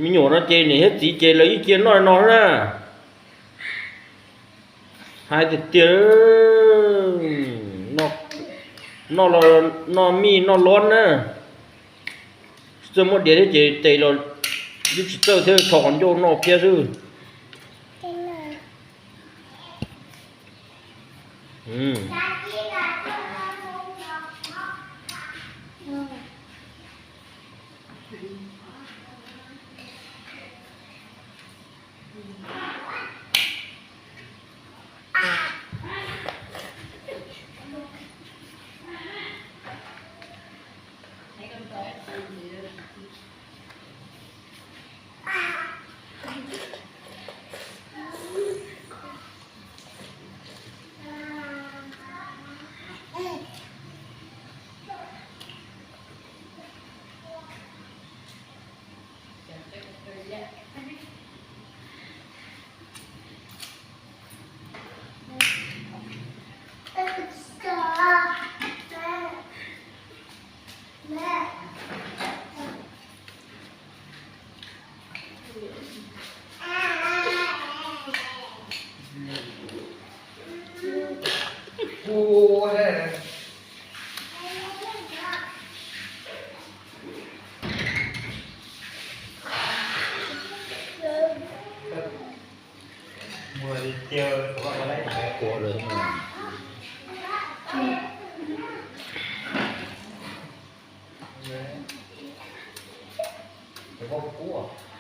Me nyuam no ces niam thiab txiv ces lawv yeej cia noj no na. Hais tiag tiag, noj, noj mij noj lob na. Txawj muab diav thiab ces tes los twb tsis txawj thiab, tho qhov ncauj noj thiab xwb. Ua li cia ua lawm. Ua kub.